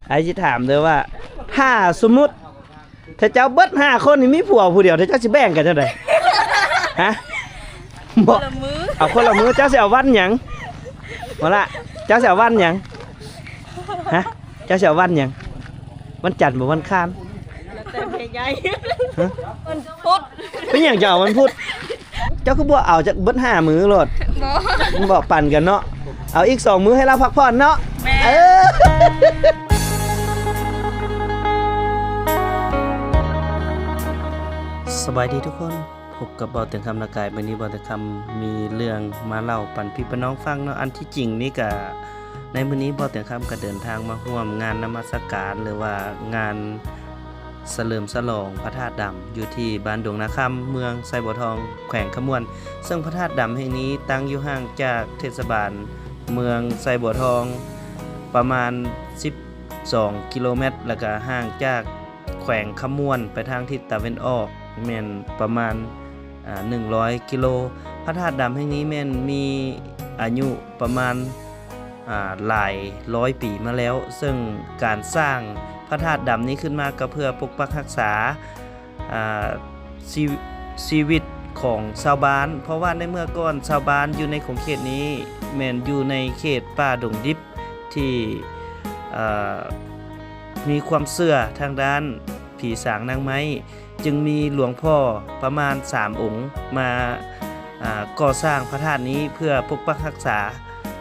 ອ້າຍຊິຖາມເດີ້ວ່າ ຖ້າສົມມຸດ ຖ້າເຈົ້າເບິດຫ້າຄົນນີ້ມີຜົວຜູ້ດຽວ ເຈົ້າຊິແບ່ງກັນຈັ່ງໃດ? ຮະ? ບໍ່ ຄົນລະມື້ ເອົາຄົນລະມື້. ເຈົ້າຊິເອົາວັນຫຍັງ? ບໍ່ລະ ເຈົ້າຊິເອົາວັນຫຍັງ? ຮະ? ເຈົ້າຊິເອົາວັນຫຍັງ? ວັນຈັນບໍ່ ວັນຄານ? ແລ້ວແຕ່ແມ່ໃຫຍ່. ຮະ? ວັນພຸດ. ເປັນຫຍັງຈະເອົາວັນພຸດ? ເຈົ້າຄືບໍ່ເອົາຈັກເບິດຫ້າມື້ໂລດ? ບໍ່ ມັນບໍ່ປັນກັນເນາະ. ເອົາອີກສອງມື້ໃຫ້ລາວພັກຜ່ອນເນາະ. ແມ່ນ. ເອີ ສະບາຍດີທຸກຄົນ. ພົບກັບເບົາຕຽງຄຳນາກາຍ. ມື້ນີ້ເບົາຕຽງຄຳມີເລື່ອງມາເລົ່າປັນພີ່ປັນນ້ອງຟັງເນາະ. ອັນທີ່ຈິງນີ້ກະ ໃນມື້ນີ້ເບົາຕຽງຄຳກະເດີນທາງມາຮ່ວມງານນະມັດສະການ ຫຼືວ່າງານສະເຫຼີມສະຫຼອງພະທາດດຳ ຢູ່ທີ່ບ້ານດົງນາຄຳ ເມືອງໄຊບົວທອງ ແຂວງຄຳມ່ວນ. ເຊິ່ງພະທາດດຳແຫ່ງນີ້ຕັ້ງຢູ່ຫ່າງຈາກເທດສະບານເມືອງໄຊບົວທອງປະມານສິບສອງກິໂລແມັດ ແລ້ວກະຫ່າງຈາກ ແຂວງຄຳມ່ວນໄປທາງທິດຕາເວັນອອກແມ່ນປະມານ ອາ ໜຶ່ງຮ້ອຍກິໂລ. ພະທາດດຳແຫ່ງນີ້ແມ່ນມີອາຍຸປະມານ ອາ ຫຼາຍຮ້ອຍປີມາແລ້ວ, ເຊິ່ງການສ້າງພະທາດດຳນີ້ຂຶ້ນມາກໍເພື່ອປົກປັກຮັກສາ ອາ ຊີ ຊີວິດຂອງຊາວບ້ານ, ເພາະວ່າໃນເມື່ອກ່ອນຊາວບ້ານຢູ່ໃນຂົງເຂດນີ້ແມ່ນຢູ່ໃນເຂດປ່າດົງດິບ ທີ່ ເອີ ມີຄວາມເຊື່ອທາງດ້ານຜີສາງນາງໄມ້, ຈຶ່ງມີຫຼວງພໍ່ປະມານສາມອົງມາ ອາ ກໍ່ສ້າງພະທາດນີ້ເພື່ອປົກປັກຮັກສາ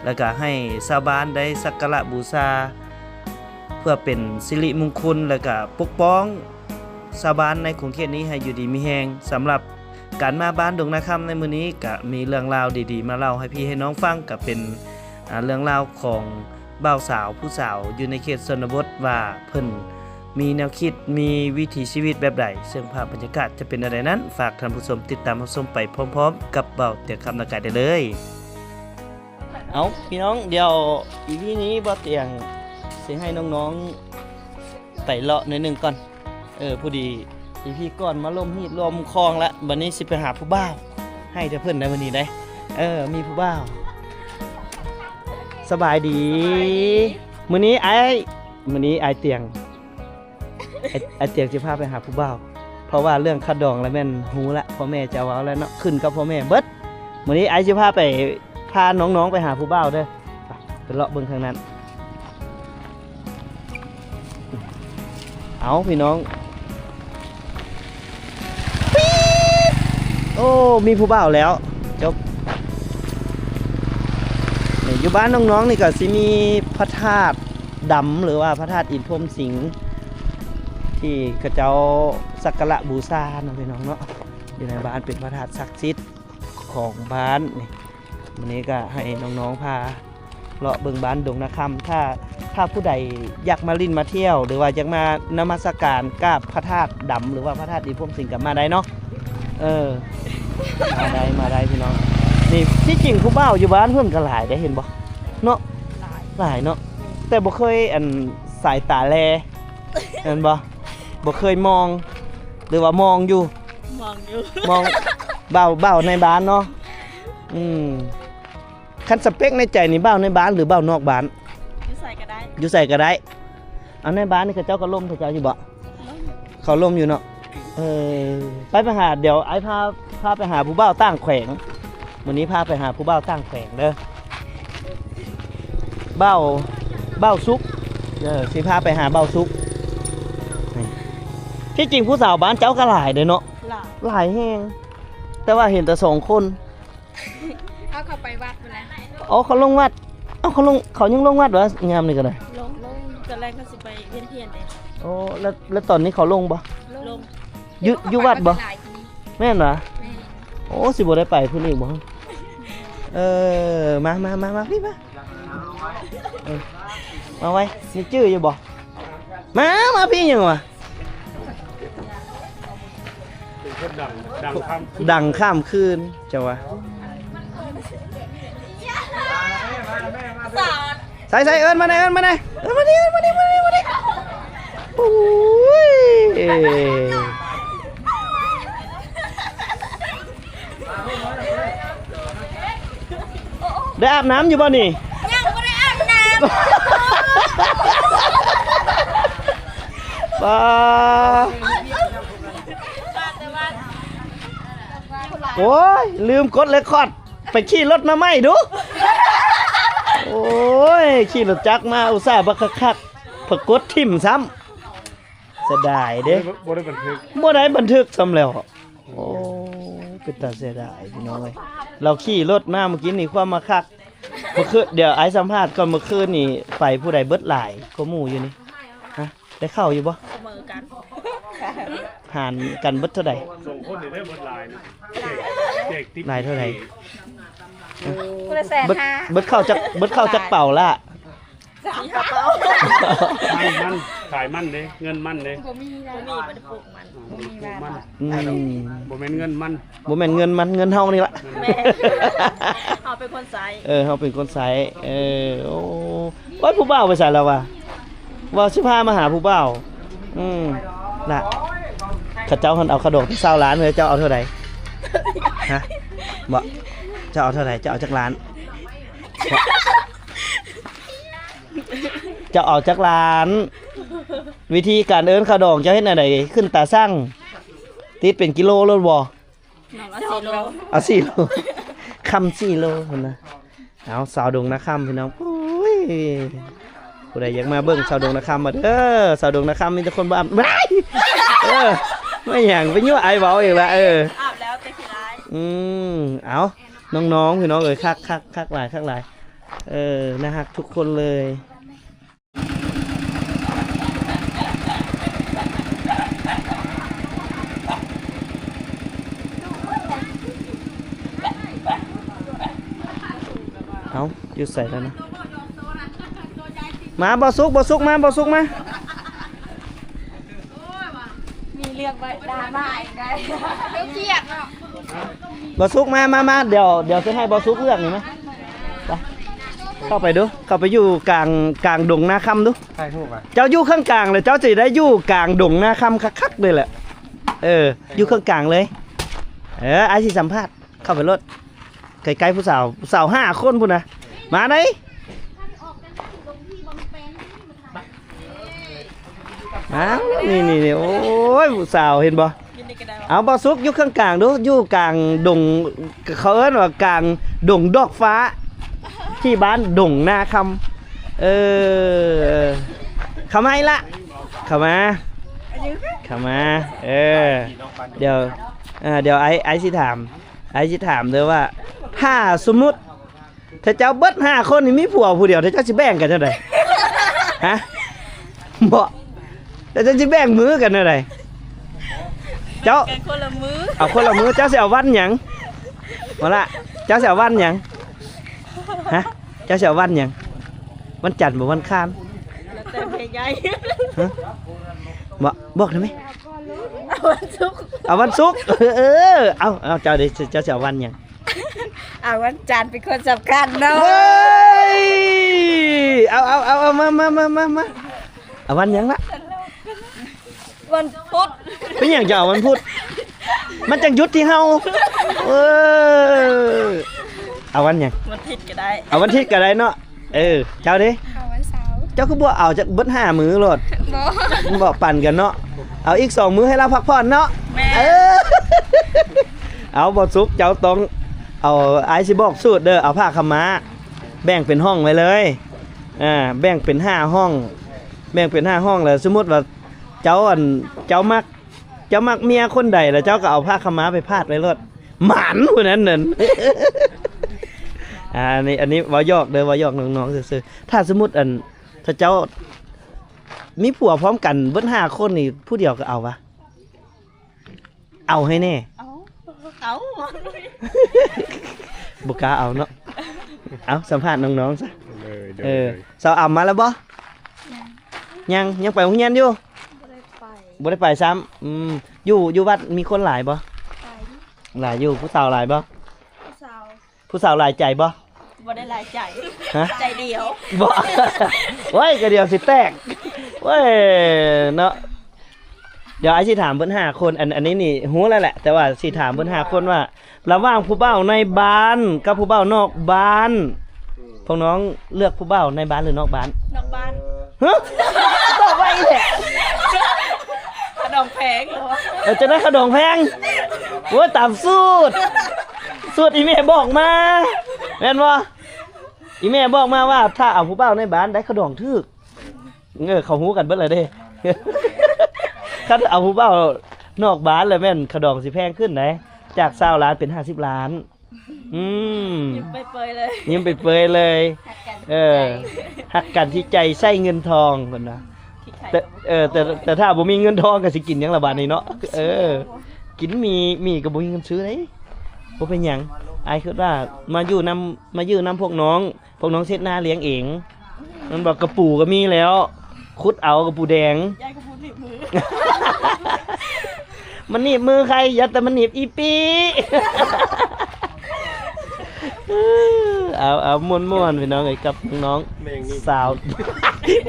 ແລ້ວກະໃຫ້ຊາວບ້ານໄດ້ສັກກາລະບູຊາ ເພື່ອເປັນສິລິມຸງຄຸນ ແລ້ວກະປົກປ້ອງຊາວບ້ານໃນຂົງເຂດນີ້ໃຫ້ຢູ່ດີມີແຮງ. ສຳລັບ ການມາບ້ານດົງນາຄຳໃນມື້ນີ້ກະມີເລື່ອງລາວດີໆມາເລົ່າໃຫ້ພີ່ໃຫ້ນ້ອງຟັງ, ກະເປັນ ອາ ເລື່ອງລາວຂອງບ່າວສາວຜູ້ສາວຢູ່ໃນເຂດຊົນນະບົດວ່າເພິ່ນມີແນວຄິດ ມີວິຖີຊີວິດແບບໃດ, ເຊິ່ງພາບບັນຍາກາດຈະເປັນແນວໃດນັ້ນ ຝາກທ່ານຜູ້ຊົມຕິດຕາມຮັບຊົມໄປພ້ອມໆກັບເບົາຕຽງຄຳນາກາຍໄດ້ເລີຍ. ເອົາ ພີ່ນ້ອງ, ດຽວອີພີນີ້ເບົາຕຽງຊິໃຫ້ນ້ອງໆໄປເລາະໜ້ອຍໜຶ່ງກ່ອນ. ເອີ ພໍດີອີພີກ່ອນມາລົມຮີດລົມຄອງລະ, ບັດນີ້ຊິໄປຫາຜູ້ບ່າວ. ໃຫ້ແຕ່ເພິ່ນໄດ໋ມື້ນີ້ໄດ໋. ເອີ ມີຜູ້ບ່າວ. ສະບາຍດີ. ສະບາຍດີ. ມື້ນີ້ອ້າຍ ມື້ນີ້ອ້າຍຕຽງ ອ້າຍ ອ້າຍຕຽງຊິພາໄປຫາຜູ້ບ່າວ, ເພາະວ່າເລື່ອງຄັດດອງລະແມ່ນຮູ້ລະ, ພໍ່ແມ່ຈະເວົ້າແລ້ວເນາະ, ຂຶ້ນກັບພໍ່ແມ່ເບິດ. ມື້ນີ້ອ້າຍຊິພາໄປ ພານ້ອງໆໄປຫາຜູ້ບ່າວເດີ້. ໄປ ໄປເລາະເບິ່ງທາງນັ້ນ. ເອົາ ພີ່ນ້ອງ ປີດ ໂອ້ ມີຜູ້ບ່າວແລ້ວ. ຈົບ. ນີ້ ຢູ່ບ້ານນ້ອງໆນີ້ກໍຊິມີພະທາດດຳ ຫຼືວ່າພະທາດອິນພົມສິງ ທີ່ເຂົາເຈົ້າສັກກາລະບູຊາເນາະ ພີ່ນ້ອງເນາະ. ຢູ່ໃນບ້ານເປັນພະທາດສັກສິດຂອງບ້ານນີ້. ມື້ນີ້ກໍໃຫ້ນ້ອງໆພາເລາະເບິ່ງບ້ານດົງນາຄຳ. ຖ້າ ຖ້າຜູ້ໃດຢາກມາຫຼິ້ນມາທ່ຽວ ຫຼືວ່າຢາກມານະມັດສະການກາບພະທາດດຳ ຫຼືວ່າພະທາດອິນພົມສິງກໍມາໄດ້ເນາະ. ເອີ ມາໄດ້ ມາໄດ້ພີ່ນ້ອງ. ນີ້ ທີ່ຈິງຜູ້ບ່າວຢູ່ບ້ານເພິ່ນກໍຫຼາຍເດ້ ເຫັນບໍ່ເນາະ? ຫຼາຍ ຫຼາຍເນາະ. ແຕ່ບໍ່ເຄີຍ ອັນ ສາຍຕາແລ ແມ່ນບໍ່? ບໍ່ເຄີຍມອງ ຫຼືວ່າມອງຢູ່? ມອງຢູ່ ມອງ ບ່າວ ບ່າວໃນບ້ານເນາະ. ອືມ ຄັນສະເປັກໃນໃຈນີ້ ບ່າວໃນບ້ານ ຫຼື ບ່າວນອກບ້ານ? ຢູ່ໃສກໍໄດ້ ຢູ່ໃສກໍໄດ້. ເອົາ ໃນບ້ານນີ້ເຂົາເຈົ້າກໍລົມເຂົາເຈົ້າຢູ່ບໍ່? ລົມ ເຂົາລົມຢູ່ເນາະ. ເອີ ໄປ ໄປຫາ ດຽວອ້າຍພາ ພາໄປຫາຜູ້ບ່າວຕ່າງແຂວງ. ມື້ນີ້ພາໄປຫາຜູ້ບ່າວຕ່າງແຂວງເດີ້. ບ່າວ ບ່າວສຸກ ເອີ ຊິພາໄປຫາບ່າວສຸກ. ນີ້ ທີ່ຈິງຜູ້ສາວບ້ານເຈົ້າກໍຫຼາຍເດ້ເນາະ. ຫຼາຍ ຫຼາຍແຮງ ແຕ່ວ່າເຫັນແຕ່ສອງຄົນ. ເອົາ ເຂົາໄປວັດພຸ້ນແຫຼະ. ອໍ ເຂົາລົງວັດ. ເອົາ ເຂົາລົງ ເຂົາຍັງລົງວັດຫວາ ຍາມນີ້ກໍໄດ້? ລົງ ລົງ ຕອນແລກເຂົາຊິໄປວຽນທຽນເດ້. ໂອ້ ແລ້ວ ແລ້ວຕອນນີ້ເຂົາລົງບໍ່? ລົງ ຢູ່ ຢູ່ວັດບໍ່? ແມ່ນຫວາ? ແມ່ນ. ໂອ້ ຊິບໍ່ໄດ້ໄປພຸ້ນອີກບໍ່? ເອີ ມາ ມາ ມາ ມາ ພີ່ມາ. ເອີ ມາໄວ ມີຈື່ຢູ່ບໍ່? ມາ ມາພີ່ຫຍັງຫວາ? ດັງ ດັງຂ້າມຄືນ ເຈົ້າວ່າ. ໃສໆ ເອີ້ນມາແດ່ ເອີ້ນມາແດ່ ເອີ້ນມານີ້ ເອີ້ນມານີ້ ເອີ້ນມານີ້ ເອີ້ນມານີ້. ໂອ້ຍ ໄດ້ອາບນ້ຳຢູ່ບໍ່ນີ້? ຍັງບໍ່ໄດ້ອາບນ້ຳ. ປາ ໂອ້ຍ ລືມກົດເລຄອດ ໄປຂີ່ລົດມາໃໝ່ດູ. ໂອ້ຍ ຂີ່ລົດຈັກມາອຸດສ່າບັກຄັກໆ ເພິ່ນກົດຖິ້ມຊ້ຳ ເສຍດາຍເດ້. ບໍ່ໄດ້ບັນທຶກ ບໍ່ໄດ້ບັນທຶກຊ້ຳແລ້ວ. ໂອ້ ເປັນຕາເສຍດາຍພີ່ນ້ອງເອີຍ. ລາວຂີ່ລົດມາມື້ກີ້ນີ້ ຄວາມມາຄັກ. ເມື່ອຄືນ ດຽວອ້າຍສຳພາດກ່ອນ ເມື່ອຄືນນີ້ໄປຜູ້ໃດເບິດຫຼາຍກວ່າໝູ່ຢູ່ນີ້? ຮະ ໄດ້ເຂົ້າຢູ່ບໍ່? ສະເໝີກັນ ຫານກັນເບິດເທົ່າໃດ? ສອງຄົນນີ້ໄດ້ເບິດຫຼາຍນະ. ຫຼາຍເທົ່າໃດ? ຄົນລະແສນຫ້າ. ເບິດ ເບິດເຂົ້າຈັກ ເບິດເຂົ້າຈັກເປົາລະ? ສາມກະເປົາ. ມັນ ມັນ ຂາຍມັນເດ້ ເງິນມັນເດ້. ບໍ່ມີນະ ບໍ່ມີ ບໍ່ໄດ້ປູກມັນ ອືມ ບໍ່ມີ ປູກມັນ ອືມ ບໍ່ແມ່ນເງິນມັນ ບໍ່ແມ່ນເງິນມັນ ເງິນເຮົານີ້ລະ. ແມ່ນ ເຮົາເປັນຄົນໃຊ້ ເອີ ເຮົາເປັນຄົນໃຊ້. ເອີ ໂອ້ ໂອ້ຍ ຜູ້ບ່າວໄປໃສແລ້ວວະ? ວ່າຊິພາມາຫາຜູ້ບ່າວ. ອືມ ນະ ເຂົາເຈົ້າຫັ້ນເອົາຂະດອງຕັ້ງຊາວລ້ານເລີຍ. ເຈົ້າເອົາເທົ່າໃດ? ຮະ ບໍ່ ເຈົ້າເອົາເທົ່າໃດ? ເຈົ້າເອົາຈັກລ້ານ? ເຈົ້າເອົາຈັກລ້ານ? ວິທີການເອີ້ນຂະດອງເຈົ້າເຮັດແນວໃດ? ຂຶ້ນຕາຊັ່ງ ຕິດເປັນກິໂລໂລດບໍ່? ເອົາສີ່ໂລ ເອົາສີ່ໂລ ຄຳສີ່ໂລພຸ້ນນະ. ເອົາ ສາວດົງນາຄຳພີ່ນ້ອງ. ໂອ້ຍ ຜູ້ໃດຢາກມາເບິ່ງສາວດົງນາຄຳມາເດີ. ສາວດົງນາຄຳມີແຕ່ຄົນບໍ່ອາບ ເອີ ແມ່ນຫຍັງໄປຍົວະອ້າຍເວົ້າອີກລະ. ເອີ ອາບແລ້ວແຕ່ຂີ້ຮ້າຍ. ອືມ ເອົາ ນ້ອງໆ ພີ່ນ້ອງເອີຍ ຄັກໆ ຄັກຫຼາຍ ຄັກຫຼາຍ. ເອີ ໜ້າຮັກທຸກຄົນເລີຍ. ເອົ້າ ຢູ່ໃສແລ້ວນະ? ມາ ບໍ່ສຸກ ບໍ່ສຸກ ມາ ບໍ່ສຸກ ມາ. ມີເລື່ອງໄວ້ດາມາອີກໄດ້ ເຈົ້າຄຽດເນາະ. ບໍ່ສຸກ ມາ ມາ ມາ ດຽວ ດຽວຊິໃຫ້ບໍ່ສຸກເລືອກນີ້ ມາ ໄປ ເຂົ້າໄປດູ ເຂົ້າໄປຢູ່ກາງ ກາງດົງນາຄຳດູ. ຖ່າຍຮູບຫວາ? ເຈົ້າຢູ່ເຄິ່ງກາງເລີຍ ເຈົ້າຊິໄດ້ຢູ່ກາງດົງນາຄຳຄັກໆເລີຍແຫຼະ. ເອີ ຢູ່ເຄິ່ງກາງເລີຍ. ເອີ ອ້າຍຊິສຳພາດ ເຂົ້າໄປໂລດ ໃກ້ໆ ຜູ້ສາວ ຜູ້ສາວຫ້າຄົນພຸ້ນນະ ມາໄດ໋. ອ້າວ ນີ້ໆໆ ໂອ້ຍ ຜູ້ສາວເຫັນບໍ່? ເອົາ ບໍ່ສຸກ ຢູ່ເຄິ່ງກາງດູ ຢູ່ກາງດົງ ເຂົາເອີ້ນວ່າກາງດົງດອກຟ້າ ທີ່ບ້ານດົງນາຄຳ. ເອີ ເຂົ້າມາອີກລະ ເຂົ້າມາ ເຂົ້າມາ. ເອີ ດຽວ ເອີ ດຽວອ້າຍ ອ້າຍຊິຖາມ ອ້າຍຊິຖາມເດີວ່າ ຖ້າສົມມຸດ ຖ້າເຈົ້າເບິດຫ້າຄົນນີ້ມີຜົວຜູ້ດຽວ ຖ້າເຈົ້າຊິແບ່ງກັນຈັ່ງໃດ? ຮະ ບໍ່ ແລ້ວເຈົ້າຊິແບ່ງມື້ກັນແນວໃດ? ເຈົ້າ ກັນຄົນລະມື້ ເອົາຄົນລະມື້. ເຈົ້າຊິເອົາວັນຫຍັງ? ມາລະ ເຈົ້າຊິເອົາວັນຫຍັງ? ຮະ ເຈົ້າຊິເອົາວັນຫຍັງ? ວັນຈັນບໍ່ ວັນຄານ? ແລ້ວແຕ່ແມ່ໃຫຍ່. ຮະ ບອກ ບອກໄດ້ໄໝ? ເອົາວັນສຸກ ເອົາວັນສຸກ. ເອີ ເອີ ເອົາ ເອົາ ເຈົ້າເດ ເຈົ້າຊິເອົາວັນຫຍັງ? ເອົາວັນຈັນເປັນຄົນສຳຄັນເນາະ. ເຮີ້ຍ ເອົາ ເອົາ ເອົາ ເອົາ ມາ ມາ ມາ ມາ ມາ ເອົາວັນຫຍັງລະ? ວັນພຸດ. ເປັນຫຍັງຈະເອົາວັນພຸດ? ມັນຈັ່ງຢຸດທີ່ເຮົາ. ເອີ ເອົາວັນຫຍັງ? ວັນທິດກໍໄດ້ ເອົາວັນທິດກໍໄດ້ເນາະ. ເອີ ເຈົ້າເດ? ເອົາວັນເສົາ. ເຈົ້າຄືບໍ່ເອົາຈັກເບິດຫ້າມື້ໂລດ? ບໍ່ ບໍ່ປັນກັນເນາະ. ເອົາອີກສອງມື້ໃຫ້ລາວພັກຜ່ອນເນາະ. ແມ່ນ. ເອີ ເອົາ ບໍ່ສຸກ ເຈົ້າຕ້ອງເອົາ ອ້າຍຊິບອກສູດເດີ ເອົາຜ້າຂາວມ້າແບ່ງເປັນຫ້ອງໄວ້ເລີຍ. ອ່າ ແບ່ງເປັນຫ້າຫ້ອງ ແບ່ງເປັນຫ້າຫ້ອງ ແລ້ວສົມມຸດວ່າເຈົ້າ ອັນ ເຈົ້າມັກ ເຈົ້າມັກເມຍຄົນໃດ ແລ້ວເຈົ້າກໍເອົາຜ້າຂາວມ້າໄປພາດໄວ້ໂລດ ໝານຜູ້ນັ້ນນັ້ນ. ອ່າ ອັນນີ້ ອັນນີ້ເວົ້າຫຍອກເດີ ເວົ້າຫຍອກນ້ອງໆຊື່ໆ. ຖ້າສົມມຸດ ອັນ ຖ້າເຈົ້າມີຜົວພ້ອມກັນເບິດຫ້າຄົນນີ້ ຜູ້ດຽວກໍເອົາວະ? ເອົາໃຫ້ແນ່. ເອົາ ເອົາ ບໍ່ກ້າເອົາເນາະ. ເອົາ ສຳພາດນ້ອງໆຊະ. ເອີ ສາວອຳມາແລ້ວບໍ່? ຍັງ ຍັງ ຍັງໄປໂຮງຮຽນຢູ່? ບໍ່ໄດ້ໄປ ບໍ່ໄດ້ໄປຊ້ຳ. ອືມ ຢູ່ ຢູ່ວັດມີຄົນຫຼາຍບໍ່? ຫຼາຍຢູ່. ຫຼາຍຢູ່. ຜູ້ສາວຫຼາຍບໍ່? ຜູ້ສາວ ຜູ້ສາວຫຼາຍໃຈບໍ່? ບໍ່ໄດ້ຫຼາຍໃຈ. ຮະ? ໃຈດຽວ. ບໍ່ ໂອ້ຍ ກະດຽວຊິແຕກ ໂອ້ຍ ເນາະ. ດຽວອ້າຍຊິຖາມເພິ່ນຫ້າຄົນ ອັນ ອັນນີ້ນີ້ຮູ້ແລ້ວແຫຼະ ແຕ່ວ່າຊິຖາມເພິ່ນຫ້າຄົນວ່າ ລະຫວ່າງຜູ້ບ່າວໃນບ້ານກັບຜູ້ບ່າວນອກບ້ານ ພວກນ້ອງເລືອກຜູ້ບ່າວໃນບ້ານ ຫຼື ນອກບ້ານ? ນອກບ້ານ. ຮະ? ຕອບໄວແທ້. ເອີ ຈັ່ງໃດຂະດອງແພງ? ໂອ້ຍ ຕາມສູດ ສູດອີ່ແມ່ບອກມາ ແມ່ນບໍ່? ອີ່ແມ່ບອກມາວ່າ ຖ້າເອົາຜູ້ບ່າວໃນບ້ານໄດ້ຂະດອງຖືກ. ເອີ ເຂົາຮູ້ກັນເບິດແລ້ວເດ້. ຄັນເອົາຜູ້ບ່າວນອກບ້ານແລ້ວແມ່ນຂະດອງຊິແພງຂຶ້ນໃດ໋ ຈາກຊາວລ້ານເປັນຫ້າສິບລ້ານ. ອືມ ຍິ້ມເປີຍໆເລີຍ ຍິ້ມເປີຍໆເລີຍ. ຮັກກັນ ເອີ ທີ່ໃຈ ຮັກກັນທີ່ໃຈໃຊ້ເງິນທອງເພິ່ນວ່າ. ແຕ່ ເອີ ແຕ່ ແຕ່ຖ້າບໍ່ມີເງິນທອງກໍຊິກິນຫຍັງລະບາດນີ້ເນາະ. ເອີ ກິນໝີ່ ໝີ່ກໍບໍ່ມີເງິນຊື້ເດ້. ບໍ່ເປັນຫຍັງ ອ້າຍຄິດວ່າມາຢູ່ນຳ ມາຢູ່ນຳພວກນ້ອງ ພວກນ້ອງເຊັດໜ້າລ້ຽງເອງ. ມັນບອກກະປູກໍມີແລ້ວ ຂຸດເອົາກະປູແດງ. ຢ້ານກະປູໜີບມື ມັນໜີບມືໃຄ? ຢ່າແຕ່ມັນໜີບອີປີ. ເອົາ ເອົາ ມ່ວນໆ ພີ່ນ້ອງເອີຍ ກັບນ້ອງໆ ແມ່ງນີ້ ສາວ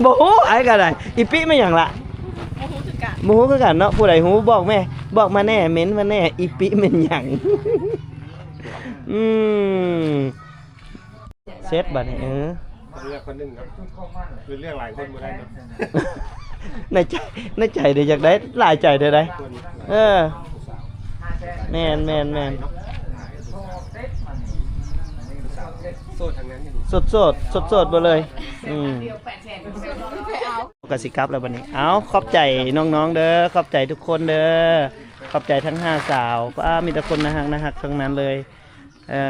ບໍ່ຮູ້ ອ້າຍກໍໄດ້. ອີປີແມ່ນຫຍັງລະ? ບໍ່ຮູ້ຄືກັນ ບໍ່ຮູ້ຄືກັນເນາະ. ຜູ້ໃດຮູ້ບອກແມ່ ບອກມາແດ່ ເມັ້ນມາແດ່ ອີປີແມ່ນຫຍັງ? ອືມ ເຊັດບາດນີ້ ເອີ ເລືອກຄົນໜຶ່ງເນາະ ຄືເລືອກຫຼາຍຄົນບໍ່ໄດ້ເນາະ. ໃນໃຈ ໃນໃຈເດ້ຢາກໄດ້ຫຼາຍໃຈເດ້ໃດ. ເອີ ແມ່ນໆໆ ໂສດທັງນັ້ນ ໂສດໆ ໂສດໆເບິດເລີຍ. ອືມ ກໍຊິກັບແລ້ວບັດນີ້. ເອົາ ຂອບໃຈນ້ອງໆເດີ ຂອບໃຈທຸກຄົນເດີ ຂອບໃຈທັງຫ້າສາວ. ປ້າ ມີແຕ່ຄົນໜ້າຮັກ ໜ້າຮັກທັງນັ້ນເລີຍ. ເອີ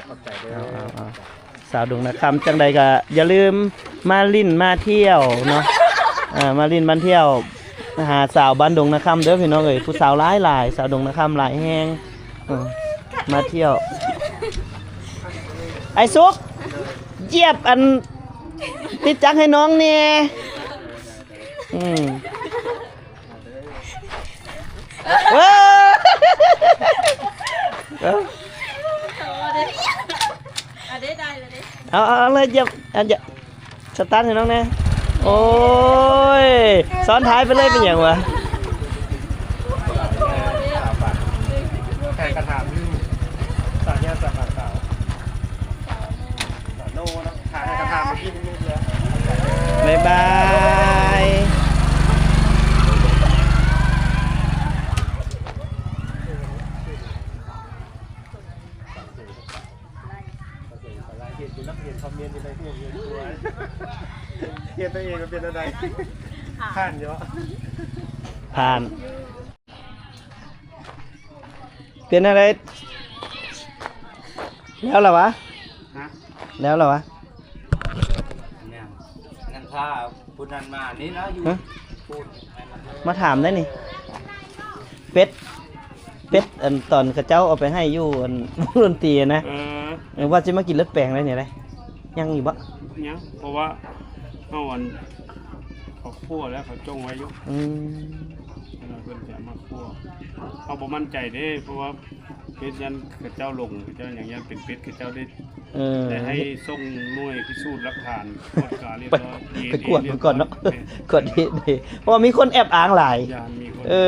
ຂອບໃຈເດີ ເອົາ ເອົາ ເອົາ ສາວດົງນາຄຳ ຈັ່ງໃດກໍຢ່າລືມມາຫຼິ້ນມາທ່ຽວເນາະ. ເອີ ມາຫຼິ້ນມາທ່ຽວຫາສາວບ້ານດົງນາຄຳເດີພີ່ນ້ອງເອີຍ. ຜູ້ສາວຫຼາຍໆ ສາວດົງນາຄຳຫຼາຍແຮງ. ເອີ ມາທ່ຽວ ໄອ້ສຸກ ຢຽບອັນຕິດຈັກໃຫ້ນ້ອງແດ່. ອືມ ເອີ ເອີ ເອົາ ເອົາ ເອົາເລີຍ ຢຽບ ອັນຢຽບ ສະຕາດໃຫ້ນ້ອງແດ່. ໂອ້ຍ ຊ້ອນທ້າຍໄປເລີຍ ເປັນຫຍັງວະ? ແຂ່ງກັນຖາມຢູ່ ສາວຍາດສາວຂາວ ສາວໂນເນາະ ຖ່າຍໃຫ້ກັນຖາມເມື່ອກີ້ນີ້ແລ້ວ. ບາຍບາຍ. ເຫັນຢູ່ນະ ເຫັນຄອມເມັນຢູ່ໃນຮູບຢູ່ ເຮັດຕົວເອງມັນເປັນແນວໃດ? ຜ່ານຢູ່ ຜ່ານ. ເປັນແນວໃດ? ແລ້ວລະວະ? ຮະ? ແລ້ວລະວະ? ຍັງ ຍັງຖ້າຜູ້ນັ້ນມານີ້ນະ ຢູ່ ຮະ? ມາຖາມໄດ້ນີ້ ເປັດ ເປັດ ອັນ ຕອນເຂົາເຈົ້າເອົາໄປໃຫ້ຢູ່ ອັນ ວົງດົນຕີນະ ເອີ ເອີ ວ່າຊິມາກິນເລືອດແປງໄດ້ນີ້ໄດ໋ ຍັງຢູ່ບໍ່? ຍັງ ເພາະວ່າເຮົາ ອັນ ເຂົາຂົ້ວແລ້ວ ເຂົາຈົ່ງໄວ້ຢູ່. ອືມ ເພິ່ນຈະມາຂົ້ວ ເຮົາບໍ່ໝັ້ນໃຈເດ້ ເພາະວ່າເປັດຢ້ານເຂົາເຈົ້າຫຼົງ ເຂົາເຈົ້າຫຍັງ ຢ້ານເປັນເປັດ ເຂົາເຈົ້າໄດ້ ເອີ ໄດ້ໃຫ້ສົ່ງໜ່ວຍພິສູດຫຼັກຖານ ກວດກາຮຽບຮ້ອຍ ໄປ ດີເອັນເອ ກວດເບິ່ງກ່ອນເນາະ ກວດດີເອັນເອ ເພາະວ່າມີຄົນແອບອ້າງຫຼາຍ. ຢ້ານມີຄົນ ເອີ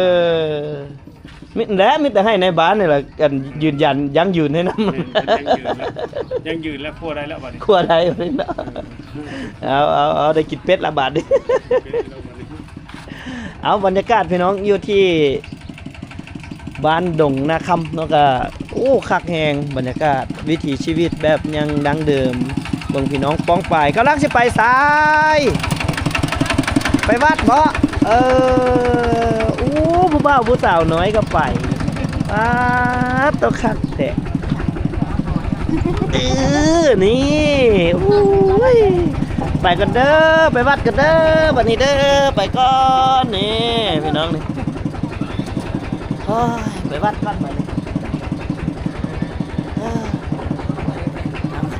ມີ ແລະ ມີແຕ່ໃຫ້ໃນບ້ານນີ້ລະ ອັນ ຢືນຢັນຢັ້ງຢືນໃຫ້ນຳ. ແມ່ນ ຢັ້ງຢືນແລ້ວ ຢັ້ງຢືນແລ້ວ ຂົ້ວໄດ້ແລ້ວບັດນີ້ ຂົ້ວໄດ້ບັດນີ້ເນາະ. ເອີ ເອົາ ເອົາ ເອົາ ໄດ້ກິນເປັດລະບາດນີ້ ເປັດແລ້ວບັດນີ້. ເອົາ ບັນຍາກາດພີ່ນ້ອງ ຢູ່ທີ່ບ້ານດົງນາຄຳເນາະ ກະ ໂອ້ ຄັກແຮງ ບັນຍາກາດ ວິຖີຊີວິດແບບຍັງດັ້ງເດີມ. ເບິ່ງພີ່ນ້ອງປ້ອງປາຍ ກຳລັງຊິໄປໃສ? ໄປວັດເບາະ? ເອີ ໂອ້ ຜູ້ບ່າວຜູ້ສາວນ້ອຍກໍໄປ. ປາດໂຕ ຄັກແທ້. ເອີ ນີ້ ໂອ້ຍ ໄປກ່ອນເດີ ໄປວັດກ່ອນເດີ ບັດນີ້ເດີ ໄປກ່ອນ. ນີ້ພີ່ນ້ອງນີ້ ໂອ້ຍ ໄປວັດກ່ອນບັດນີ້.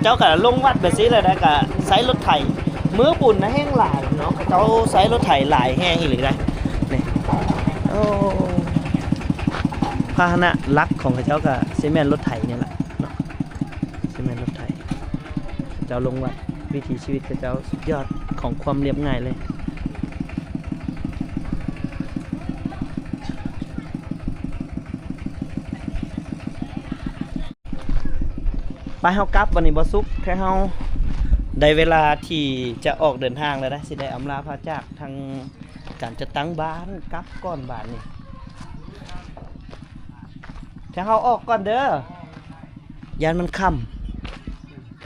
ເຈົ້າກໍລົງວັດແບບຊີ້ແຫຼະ ແລ້ວກໍໃຊ້ລົດໄຖ ມື້ບຸນນະແຮ່ງຫຼາຍເນາະ ເຂົາເຈົ້າໃຊ້ລົດໄຖຫຼາຍແຮງອີ່ຫຼີໄດ໋ ນີ້. ໂອ້ ພາຫະນະຫຼັກຂອງເຂົາເຈົ້າກໍຊິແມ່ນລົດໄຖນີ້ແຫຼະເນາະ ຊິແມ່ນລົດໄຖ. ເຈົ້າລົງວັດ ວິຖີຊີວິດເຂົາເຈົ້າສຸດຍອດຂອງຄວາມລຽບງ່າຍເລີຍ. ໄປ ເຮົາກັບບັດນີ້ ບໍ່ສຸກແທ້ເຮົາ ໄດ້ເວລາທີ່ຈະອອກເດີນທາງແລ້ວນະ ຊິໄດ້ອຳລາພາຈາກທາງການຈັດຕັ້ງບ້ານກັບກ່ອນບາດນີ້. ຖ້າເຮົາອອກກ່ອນເດີ ຢ້ານມັນຄ່ຳ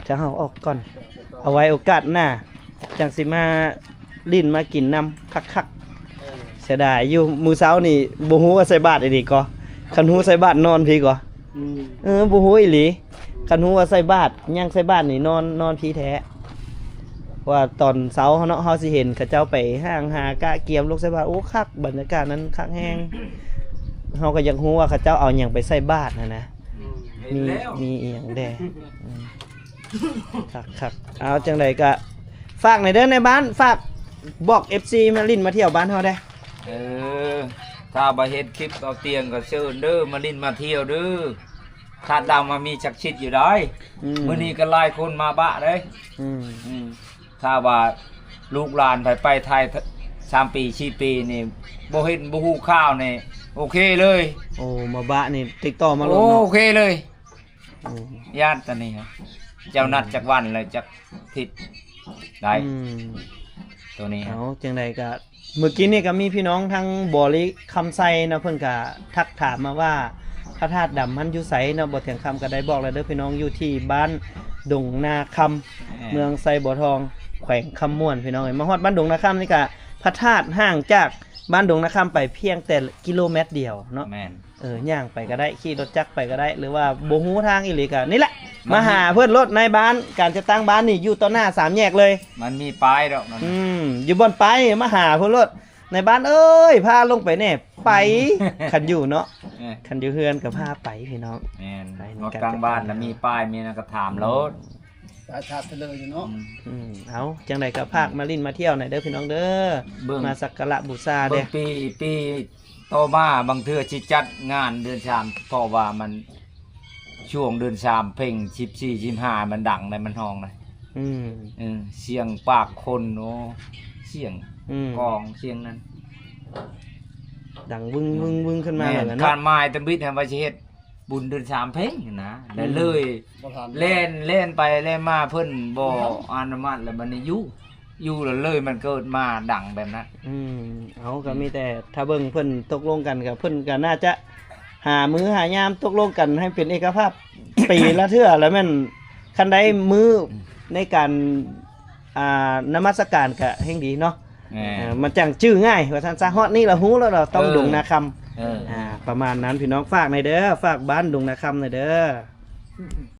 ຖ້າເຮົາອອກກ່ອນ ເອົາໄວ້ໂອກາດໜ້າ ຈັ່ງຊິມາຫຼິ້ນມາກິນນຳຄັກໆ. ເສຍດາຍຢູ່ ມື້ເຊົ້ານີ້ບໍ່ຮູ້ວ່າໃສ່ບາດອີ່ຫຼີກໍ ຄັນຮູ້ໃສ່ບາດນອນພີ້ກໍ ອືມ ເອີ ບໍ່ຮູ້ອີ່ຫຼີ ຄັນຮູ້ວ່າໃສ່ບາດ ຍ່າງໃສ່ບາດນີ້ນອນ ນອນພີ້ແທ້. ເພາະວ່າຕອນເຊົ້າເນາະ ເຮົາຊິເຫັນເຂົາເຈົ້າໄປຫ້າງຫາກະກຽມລົງໃສ່ບາດ ໂອ້ ຄັກ ບັນຍາກາດນັ້ນຄັກແຮງ. ເຮົາກໍຢາກຮູ້ວ່າເຂົາເຈົ້າເອົາຫຍັງໄປໃສ່ບາດຫັ້ນນະ ອືມ ມີ ເຫັນແລ້ວ ມີອີ່ຫຍັງແດ່ ອືມ ຄັກໆ. ເອົາ ຈັ່ງໃດກະຝາກແດ່ເດີນາຍບ້ານ ຝາກບອກເອັຟຊີມາຫຼິ້ນມາທ່ຽວບ້ານເຮົາແດ່. ເອີ ຖ້າບໍ່ເຫັນຄລິບເອົາຕຽງກໍເຊີນເດີ ມາຫຼິ້ນມາທ່ຽວເດີ ຄາດເດົາວ່າມີສັກສິດຢູ່ໄດ໋ ອືມ ມື້ນີ້ກໍຫຼາຍຄົນມາບະເດ້ ອືມ ອືມ ຖ້າວ່າລູກຫຼານໃຜໄປໄທສາມປີສີ່ປີນີ້ ບໍ່ເຫັນບໍ່ຮູ້ຂ່າວນີ້ ໂອເຄເລີຍ. ໂອ້ ມາບະນີ້ຕິດຕໍ່ມາໂລດເນາະ ໂອເຄເລີຍ. ໂອ້ ຢ້ານຕອນນີ້ ເຈົ້ານັດຈັກວັນແລ້ວ ຈັກທິດໄດ້ ອືມ ໂຕນີ້ ເອົາ ຈັ່ງໃດກະ ມື້ກີ້ນີ້ກໍມີພີ່ນ້ອງທາງບໍລິຄຳໄຊເນາະ ເພິ່ນກໍທັກຖາມມາວ່າ ພະທາດດຳຫັ້ນຢູ່ໃສເນາະ. ບໍ່ຖຽງຄຳກໍໄດ້ບອກແລ້ວເດີພີ່ນ້ອງ ຢູ່ທີ່ບ້ານດົງນາຄຳ ແມ່ນ ເມືອງໄຊບົວທອງ ແຂວງຄຳມ່ວນ ພີ່ນ້ອງເອີຍ. ມາຮອດບ້ານດົງນາຄຳນີ້ກໍ ພະທາດຫ່າງຈາກບ້ານດົງນາຄຳໄປພຽງແຕ່ກິໂລແມັດດຽວເນາະ ແມ່ນ ເອີ ຍ່າງໄປກໍໄດ້ ຂີ່ລົດຈັກໄປກໍໄດ້ ຫຼືວ່າບໍ່ຮູ້ທາງອີ່ຫຼີກໍນີ້ແຫຼະ ມາຫາເພິ່ນໂລດ ນາຍບ້ານ ການຈັດຕັ້ງບ້ານນີ້ຢູ່ຕໍ່ໜ້າສາມແຍກເລີຍ. ມັນມີປ້າຍດອກ ອືມ ຢູ່ບ່ອນປ້າຍນີ້ມາຫາເພິ່ນໂລດ ນາຍບ້ານເອີຍ ພາລົງໄປແດ່ ໄປ ຄັນຢູ່ເນາະ ເອີ ຄັນຢູ່ເຮືອນກໍພາໄປພີ່ນ້ອງ ແມ່ນ ໄປນຳກັນ ຮອດກາງບ້ານລະມີປ້າຍ ມີຫຍັງກໍຖາມໂລດ ສາຍຊາດເລີຍເນາະ ອືມ ອືມ ເອົາ ຈັ່ງໃດກໍຝາກມາຫຼິ້ນມາທ່ຽວແດ່ເດີພີ່ນ້ອງເດີ ເບິ່ງ ມາສັກກາລະບູຊາແດ່ ເບິ່ງປີ ປີຕໍ່ມາ ບາງເທື່ອຊິຈັດງານເດືອນສາມ ເພາະວ່າມັນ ຊ່ວງເດືອນສາມເພັງສິບສີ່ ສິບຫ້າ ມັນດັງໃດ໋ ມັນຮ້ອງໃດ໋ ອືມ ເອີ ສຽງປາກຄົນ ໂອ້ ສຽງ ອືມ ກອງ ສຽງນັ້ນ ດັງວຶ້ງ ເອີ ວຶ້ງ ວຶ້ງຂຶ້ນມາ ແມ່ນ ແລ້ວເນາະ ຄາດໝາຍຕຳບິດຫັ້ນວ່າຊິເຮັດ ບຸນເດືອນສາມເພັງນະ ອືມ ແລ້ວເລີຍ ບໍ່ທັນ ແລ່ນ ແລ່ນໄປແລ່ນມາ ເພິ່ນບໍ່ ບໍ່ທັນ ອະນຸມັດ ແລ້ວບັດນີ້ຢູ່ ຢູ່ແລ້ວເລີຍ ມັນເກີດມາດັງແບບນັ້ນ ອືມ ເອົາ ກໍ ອືມ ມີແຕ່ຖ້າເບິ່ງເພິ່ນຕົກລົງກັນ ກໍເພິ່ນກໍໜ້າຈະຫາມື້ຫາຍາມຕົກລົງກັນໃຫ້ເປັນເອກະພາບ ປີລະເທື່ອ ແລ້ວແມ່ນ ຄັນໄດ້ມື້ ອືມ ໃນການ ອ່າ ນະມັດສະການກະແຮ່ງດີເນາະ ແມ່ນ ເອີ ມັນຈັ່ງຈື່ງ່າຍວ່າຊັ້ນຊະ ຮອດນີ້ລະຮູ້ແລ້ວເນາະ ຕ້ອງ ເອີ ດົງນາຄຳ ເອີ ອ່າ ປະມານນັ້ນ ພີ່ນ້ອງ ຝາກແດ່ເດີ ຝາກບ້ານດົງນາຄຳແດ່ເດີ.